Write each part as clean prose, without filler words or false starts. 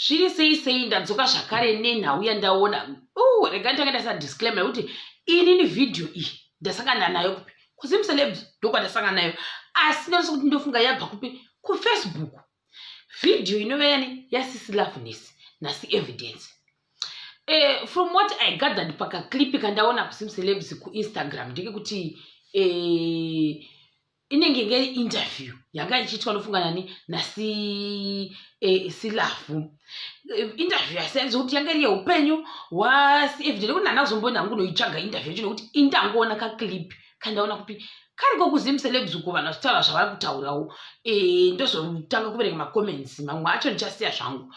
Zviri sei sei, ndadzoka zvakare nenhau yandaona. Rega nditanga ndaisa disclaimer yekuti inini vhidhiyo iyi ndasangana nayo kupi? KuZimcelebs ndokwandasangana nayo, asi ndinosa kuti ndofunga yabva kupi? KuFacebook. Vhidhiyo inova yani yaSisi Loveness nasi Evidence. From what I gathered pakaclip kandaona kuZimcelebs kuInstagram ndekekuti inenge inge interview yanga ichiitwa, nofunga nani, nasi siLove. Interview yasenza kuti yanga iri yeupenyu hwasi Evidence, nekuti ndanda kuzomboenda hangu kunoitsvaga interview yacho, nekuti indangoona kaclip kandaona kupi, kariko kuZimcelebs uko, vanhu vachitaura zvavari kutaurawo. Ndozotanga kuverenga macomments, mamwe acho ndichasiya zvangu.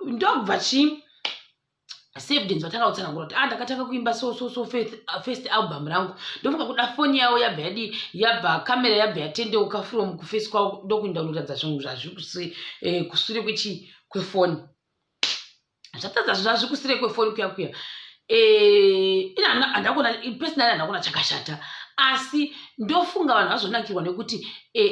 Ndobva chii, Evidence vatanga kutsanangura kuti, ah, ndakatanga kuimba so so so, first album rangu. Ndofunga kuda foni yavo yabva yadi, yabva kamera yabva yatendeuka from kuface kwavo, ndokuenda kunoratidza zvinhu zvazviri kusure kwechi kwefoni. Zvatadza zvazviri kusure kwefoni kuya kuya. Handakona, personally handakona chakashata, asi ndofunga vanhu vazonakirwa nekuti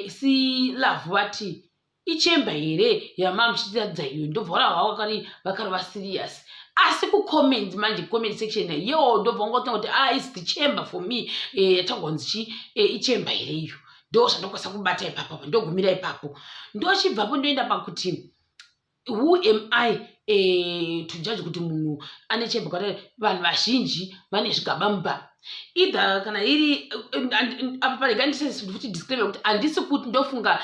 siLove vati, "Ichemba here yamamuchitiratidza iyo?" Ndobva ora vakari vakarova serious, asi kucomment manje, comment section yewo, ndobva ungotanga kuti, "Ah, is the chamber for me?" Yatagonzi chi ichemba here iyo? Ndo zvandokwanisa kubata ipapo, ndogumira ipapo. Ndochibvapo ndoenda pakuti, who am I to judge kuti munhu ane chemba? Kwata vanhu vazhinji vane zvigaba mumba, either kana iri apa parega ndise futi disclaimer kuti handisi kuti ndofunga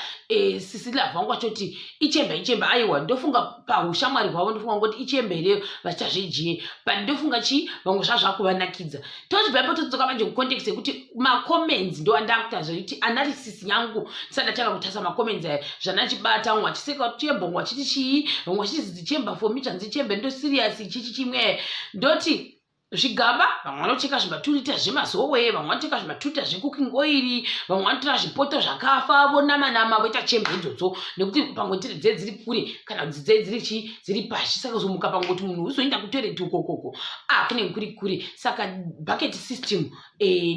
Sisi Love vangu vachoti ichemba ichemba. Aiwa, ndofunga paushamwari hwavo, ndofunga ngoti ichemba here vachichazvejiye, but ndofunga chi vamwe zvazvakuvanakidza. Tochibva ipo todzoka manje kucontext yekuti macomments ndo andakuita zvokuti analysis yangu ndisati ndatanga kutarisa macomments aya, zvandachibata, vamwe vachiseka chemba, vamwe vachiti chii, vamwe vachiti chemba for me, zvanzi chemba ndo serious chichi chimwe. Ndoti zvigaba, vamwe vanocheka zvimaturita zvemazowe, vamwe vanocheka zvimaturita zvecooking oil, vamwe vanotora zvipoto zvakafa vonama nama voita chembe idzodzo, nekuti pamwe tiri dze dziri kure kana kuti dze dziri chi dziri pashi. Saka uzomuka pamwe kuti munhu uzoenda kutoilet ukokoko, ah, kunenge kuri kure. Saka bucket system,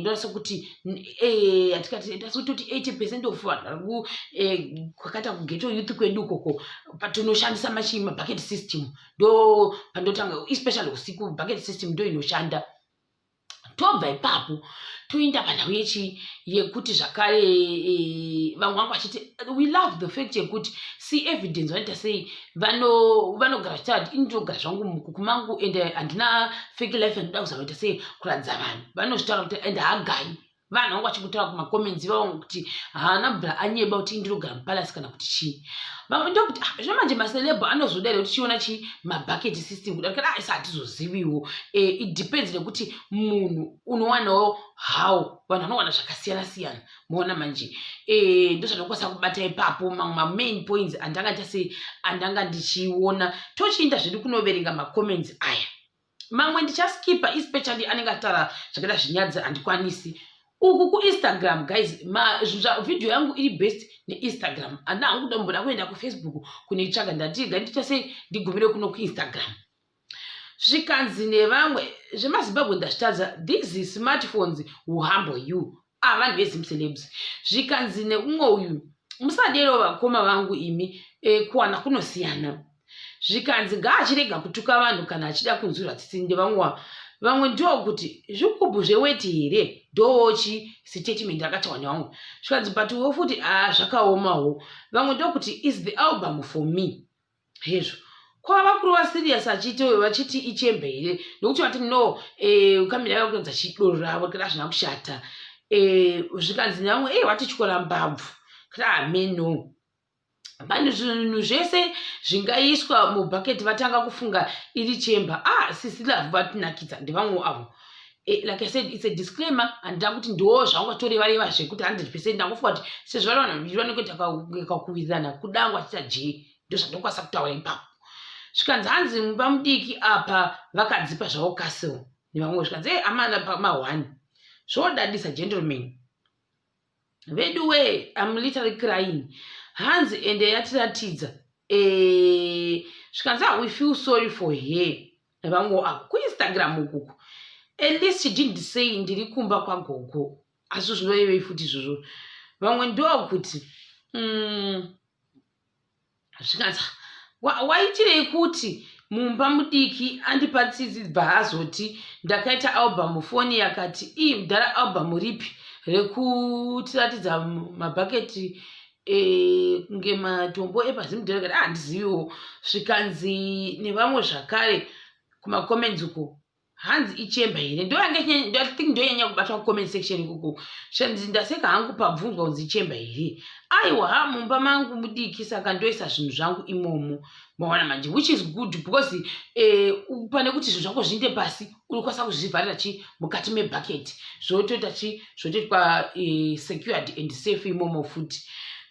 ndoona sekuti hatikati ndasokutoti 80% of vanhu vari kwakaita kughetto youth kwedu ukoko, patinoshandisa machi mabucket system, ndo pandotanga, especially usiku, bucket system ndo inoshanda. Tobva ipapo toenda panhau yechi yekuti zvakare vamwe vangu vachiti, we love the fact yekuti see Evidence vanoita sei, vanogara vachitaura kuti, "Ini ndinogara zvangu mukuku mangu ende handina fake life yandinoda kuzama kuita sei kuratidza vanhu." Vanozvitaura kuti ende haagai vanhu vangu vachikutaura kumacomments ivavo kuti haana bra anyeba kuti indinogara mupalace kana kuti chii. Vamwe ndokuti, "Ah, zvino manje maceleb anozoda here kuti chiona chi mabucket system kudarika?" Ah, isa hatizoziviwo. It depends nekuti munhu unowanawo how, vanhu vanowana zvakasiyana siyana. Moona manje, ndozvandokwanisa kubata ipapo, mamwe mamain points andanga ndase andanga ndichiona. Tochiinda zvedu kunoverenga macomments aya. Mamwe ndichaskipa, especially anenge ataura zvakaita zvinyadzi, handikwanisi. Uku kuInstagram, guys, vhidhiyo yangu iri best neInstagram. Handina hangu kudomboda kuenda kuFacebook kunoitsvaga. Ndati gandiita sei, ndigumire kuno kuInstagram. Zvikanzi nevamwe, "Zvemazimbabwe ndazvitadza, these smartphones will humble you." Avanhu veZimcelebs. Zvikanzi neumwe uyu, "Musadero vakoma vangu imi, kuwana kunosiyana." Zvikanzi, "Ngaachirega kutuka vanhu kana achida kunzwirwa tsitsi ndevamwe." Vamwe ndokuti, "Zvikubhu zveweti here?" Ndochi statement rakataurwa nevamwe. Zvikanzi, "But wo futi, a, zvakaomawo." Vamwe ndokuti, "Is the album for me?" Hezvo, kwava kurova serious achiti vachiti ichembe here, nokuti vati no, kamera yava kuratidza chidoro ravo kana hazvina kushata. Zvikanzi nevamwe, "Ei, watityora mbabvu." Kati ameno pane zvinhu zvese zvingaiswa mubhaketi, vatanga kufunga iri chemba. Ah, Sisi Love vatinakidza ndevamwe avo. Like I said, it's a disclaimer, handida kuti ndo zvangatoreva zvekuti 100%. Ndangofunga kuti sezvo vari vanhu vaviri vanenge kakuwirirana kudango achiita j, ndo zvandokwanisa kutaura ipapo. Zvikanzi, hanzi mumba mudiki apa vakadzipa zvavo castle nevamwe. Zvikanzi, "E, amana pama1 zvodadisa, gentleman vedu we, am literally crying." Hanzi, "Ende yatiratidza." Zvikanzi, "Ah, we feel sorry for her." Vamwe avo kuInstagram ukuku, "At least she didn't say ndiri kumba kwagogo." Asi zvinorevei futi izvozvo? Vamwe ndokuti, zvikanzi, Waitirei kuti mumba mudiki andipa tsitsi bva azoti ndakaita album foni yakati ii mudhara album ripi rekutiratidza mabhaketi eh, kunge matombo epazimudhara kati handiziviwo ah, zvikanzi nevamwe zvakare kumacomments uko hanzi ichemba here ndoyanga think ndoyanyanya kubatwa kucomment section ikoko. Zvanzi ndaseka hangu pabvunzwa kunzi ichemba here. Aiwa, ha, mumba mangu mudiki, saka ndoisa zvinhu zvangu imomo. Maona manje, which is good because pane kuti zvinhu zvako zviinde pasi, unokwanisa kuzvivharira chi mukati mebucket, zvotoita chi zvotoitwa secured and safe imomo futi.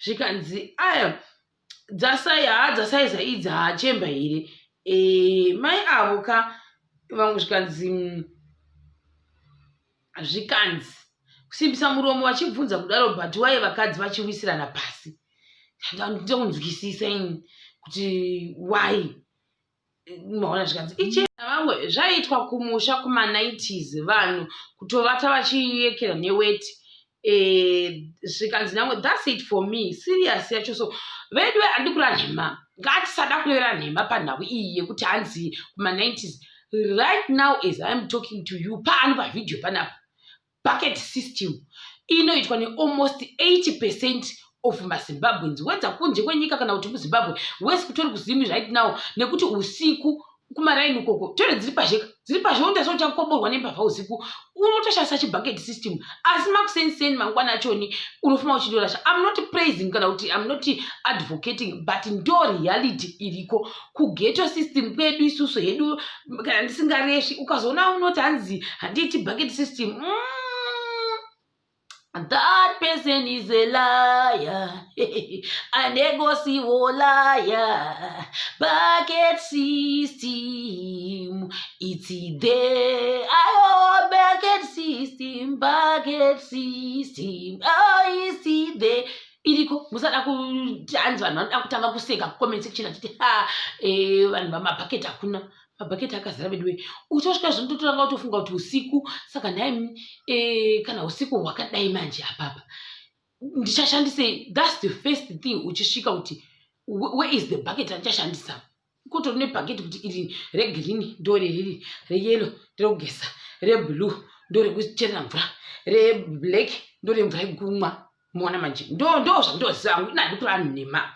Zvikanzi aya dzasai, haa, dzasaiza idzi, haachemba here mai avo ka vamwe. Zvikanzi kusimbisa muromo vachibvunza kudaro, but wai vakadzi vachiwisirana pasi? Ndida kunzwisisa ini kuti why. Maona, zvikanzi iche vamwe zvaiitwa kumusha kuma90s, vanhu kutovata vachiyekera neweti. Zvikanzi namwe, "That's it for me." Serious yacho. So vedu handi kureva nhema, ngatisada kurevera nhema panhau iyi yekuti hanzi kuma90s. Right now as I am talking to you pano pavhidhiyo panapa, bucket system inoitwa nealmost 80% of maZimbabweans, wedza kunze kwenyika kana kuti muZimbabwe wese, kutori kuZimi right now, nekuti usiku kumaraini ukoko tore dziri pazheka, dziri pazhe, unotaisa uchakoborwa nembavha usiku, unotoshandisa chibucket system. Asi makuseni mangwana achoni unofamba uchindorasha. I'm not praising kana kuti I'm not advocating, but ndo reality iriko kughetto system kwedu isusu hedu. Kana ndisingareshi, ukazoona unoti hanzi handiiti bucket system, that person is a liar, a negosiwo liar. Bucket system, it's there. Ayo, bucket system, bucket system, oh, it's there, iriko. Musada kuti hanzi vanhu vanoda kutanga kuseka kucomment section achiti ha, vanhu vamabhaketi, hakuna mabhaketi, akazara veduwe. Uchasvika zvinototanga kutofunga kuti usiku, saka nhai kana usiku hwakadai manje apapa ndichashandisei? That's the first thing uchisvika kuti where is the bucket andichashandisa? Kutori nebhaketi kuti iri regreen ndo reriri, reyellow nderekugesa, reblue ndo rekucherera mvura, reblack ndo remvura yekumwa. Muona manje, ndo zvandoziva hangu. Ina handikuri vanhu nhema,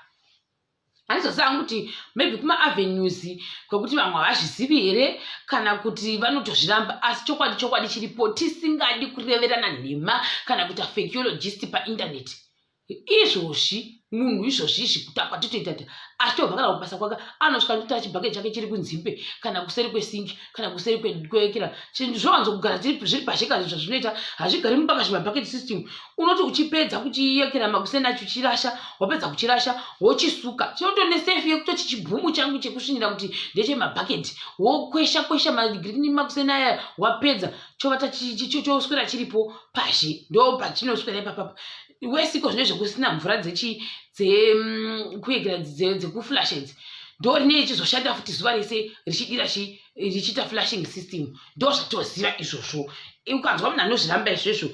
handizoziva hangu kuti maybe kumaavenues kwekuti vamwe havazvizivi here kana kuti vanotozviramba, asi chokwadi, chokwadi chiripo, tisingadi kureverana nhema kana kuita fakeologist paindaneti. Izvozvi munhu izvozvizvi kutakwa totoita achitobva kana kubasa kwake, anosvika ndotora chibhaketi chake chiri kunzimbe kana kuseri kwesinki kana kuseri kwekira. Chinhu zvowanzokugara zviri pazheka zvazvinoita, hazvigari mumba zvimabhaketi system. Unoti uchipedza kuchiyekera makuseni acho, uchirasha, wapedza kuchirasha wochisuka, chinotori nesefi yekutoti chibhumu changu chekusvinira kuti ndechemabhaketi, wokwesha kwesha magreen makuseni aya, wapedza chovata choswera chiripo pazhe, ndo pachinoswera ipapapa. Wesiko zvine zvekusina mvura dzekuyekera dzekuflasha idzi, ndo rinee chizoshanda futi zuva rese richidira richiita flashing system. Ndo zvatoziva izvozvo. Ukanzwa munhu anozviramba izvezvo,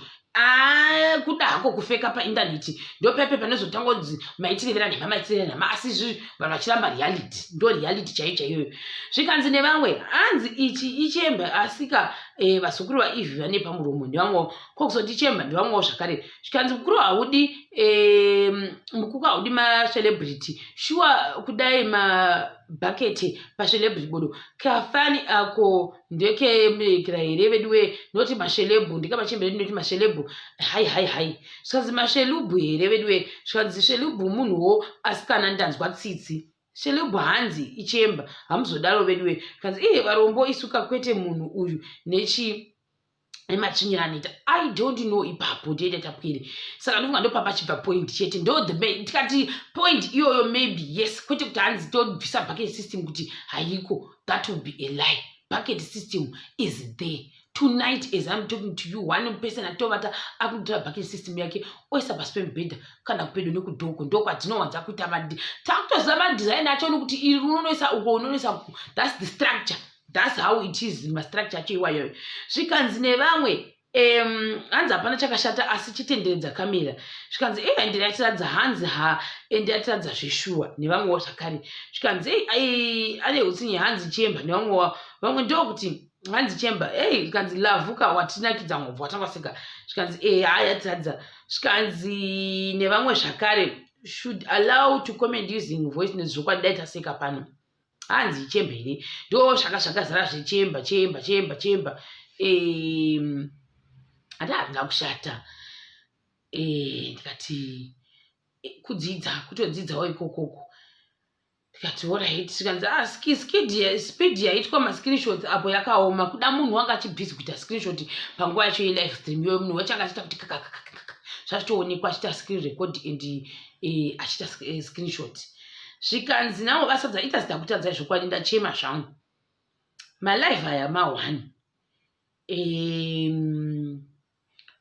kuda hako kufeka paindaneti, ndo pepe panozotanga kunzi maitirevera nhema, maitirevera nhema, asi izvi vanhu vachiramba reality. Ndo reality chaiyo chaiyoyo. Zvikanzi nevamwe hanzi ichi ichembe, asika vazukuru vaivhi vane pamuromo ndevamwewo, kwokuzoti ichemba ndevamwewo zvakare. Zvikanzi mukuru haudi mukuku haudi macelebrity shuwa, kudai mabhaketi pacelebrity bodo kafani ako ndekemekera here veduwe? Noti mashelebhu ndikamachembere, ndinoti mashelebhu, hai hai hai. Zvikanzi mashelubhu here veduwe? Zvikanzi shelubhu munhuwo, asi kana ndanzwa tsitsi. Shelebhu hanzi ichemba, hamuzodaro veduwe. Kanzi iye varombo isuka kwete munhu uyu nechi nematsvinyiro anoita. I don't know ipapo ndiyoita tapwere, saka ndofunga ndopapachibva point chete, ndo the main. Tikati point iyoyo maybe yes, kwete kuti hanzi tobvisa bucket system kuti haiko. That will be a lie. Bucket system is there. Tonight as I'm talking to you, one person atovata akutora bucket system yake oisa pasi pemubhedha kana pedo nekudhoko, ndokwadzinowanza kuita. Takutoziva madesign acho nokuti iri unonoisa uko, unonoisa uko. That's the structure, that's how it is, mastructure acho iwayoyo. Zvikanzi nevamwe. Hanzi hapana chakashata asi chitenderedza kamera. Zvikanzi ei, ende yatiradza, hanzi ha, ende yatiradza zveshuwa nevamwewo zvakare. Zvikanzi ei, ane utsinye, hanzi chemba nevamwewo, vamwe ndokuti hanzi chemba ei. Zvikanzi lavhuka watinakidza ngobva watakaseka. Zvikanzi e ha, yatiradza. Zvikanzi nevamwe zvakare, should allow to comment using voice notes. Zvokwadi dai taseka pano. Hanzi chemba here? Ndo zvanga zvakazara zvechemba, chemba, chemba, chemba. Hati handina kushata. Ndikati kudzidza, kutodzidzawo ikokoko. Ndikati alright. Zvikanzi ah, speed yaitwa mascreenshots apo yakaoma, kuda munhu wanga achibhizi kuita screenshot panguva yacho yelive stream iyoyo. Munhu wacho anga achiita kuti kakakakaka, zvachitoonekwa achiita screen record and achiita screenshot. Zvikanzi navo vasadza ita zita kutadzai. Zvokwadi ndachema zvangu, malive aya ma1.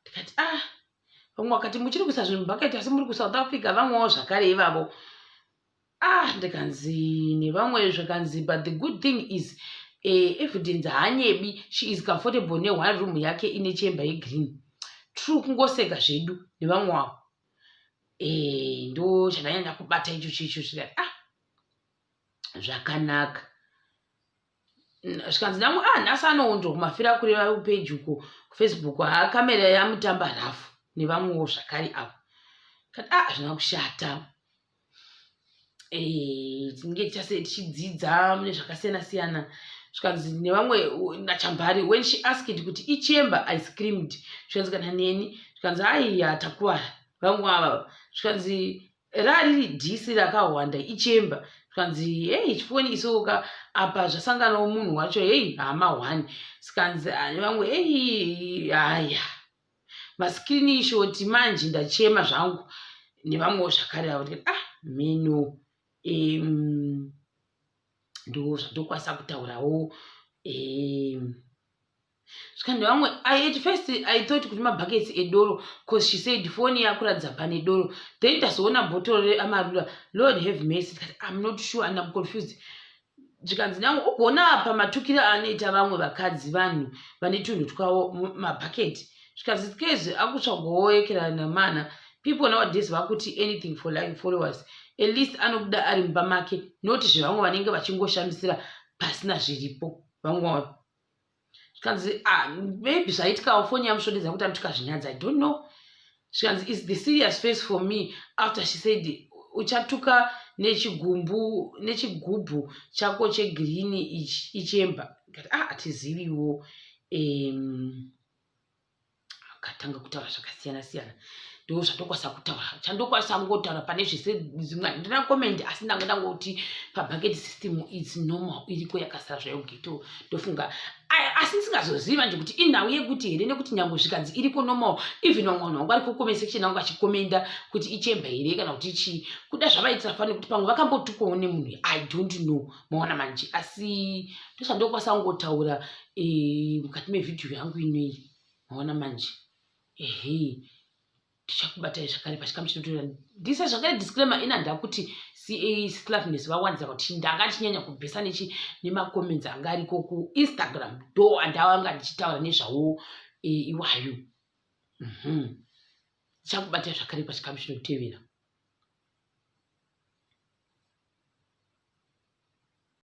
Ndikati ah, vamwe vakati muchiri kuisa zvinhu mubhaketi asi muri kuSouth Africa, vamwewo zvakare ivavo. Ah, ndikanzi nevamwe, zvikanzi but the good thing is Evidence haanyebi, she is comfortable neone room yake ine chemba yegreen. True, kungoseka zvedu nevamwe wavo. Ndo chandanyanya kubata icho chicho. Zvikati ah, zvakanaka. Zvikanzi namwe ah, nhasi anoundwa kumafira, kureva kupeji uko kuFacebook. Ha, kamera yamutamba rafu nevamwewo zvakare avo. Kati ah, hazvina kushata. Tinenge tichase tichidzidza mune zvakasiyana siyana. Zvikanzi nevamwe nachambari, when she asked kuti ichemba, I screamed. Zvikanzi kana neni. Zvikanzi aiya, takuvara vamwe ava. Zvikanzi rariri dhisi rakawanda, ichemba. Zvikanzi hei, chifoni isoka apa zvasanganawo munhu wacho. Hei, hama one. Zvikanzi nevamwe hei, haya mascreenshot manje, ndachema zvangu nevamwewo zvakare avo. Ndikati ah, meno ndo zvandokwanisa kutaurawo. Zvikanzi nevamwe, at first I thought kuti mabhaketsi edoro, cause she said foni yakuratidza pane doro, then tazoona bhotoro reAmarula. Lord have mercy. Ndikati I'm not sure and I'm confused. Zvikanzi namwe ugoona apa matukiro anoita vamwe vakadzi vanhu vane tunhu twavo mabhaketi. Zvikanzi kezi akutsvagowoekera namana. People nowadays vakuti anything for like followers. At least anobuda ari mumba make, noti zvevamwe vanenge vachingoshamisira pasina zviripo vamwe. Zvikanzi ah, maybe zvaitikawo foni yamusvodedza kuti anotuka zvinyadzi, I don't know. Zvikanzi is the serious face for me after she said uchatuka nechigumbu nechigubhu chako chegirini, ichemba. Ndikati ah, hatiziviwo. Akatanga kutaura zvakasiyana siyana. Ndo zvandokwanisa kutaura, chandokwanisa kungotaura pane zvese zvimwe handina comment, asi ndanga ndangoti pabucket system it's normal, iriko yakasara zvayo ghetto ndofunga. Asi ndisingazozivi manje kuti inhau yekuti here, nekuti nyange zvikanzi iriko normal, even vamwe vanhu vangu vari kucomment section vangu vachikomenda kuti ichemba here kana kuti chii, kuda zvavaitira fani kuti pamwe vakambotukwawo nemunhu, I don't know. Maona manje, asi ndozvandokwanisa kungotaura mukati mevhidhiyo yangu inoyi. Maona manje, ehe, tichakubatai zvakare pachikamu chinotora. Ndise zvakare disclaimer ina, ndakuti ca Slaveness vawanzira kuti ndanga ndichinyanya kubhesa nechi nemacomments anga ariko kuInstagram, ndo andawanga ndichitaura nezvawo iwayo. Tichakubatai zvakare pachikamu chinotevera.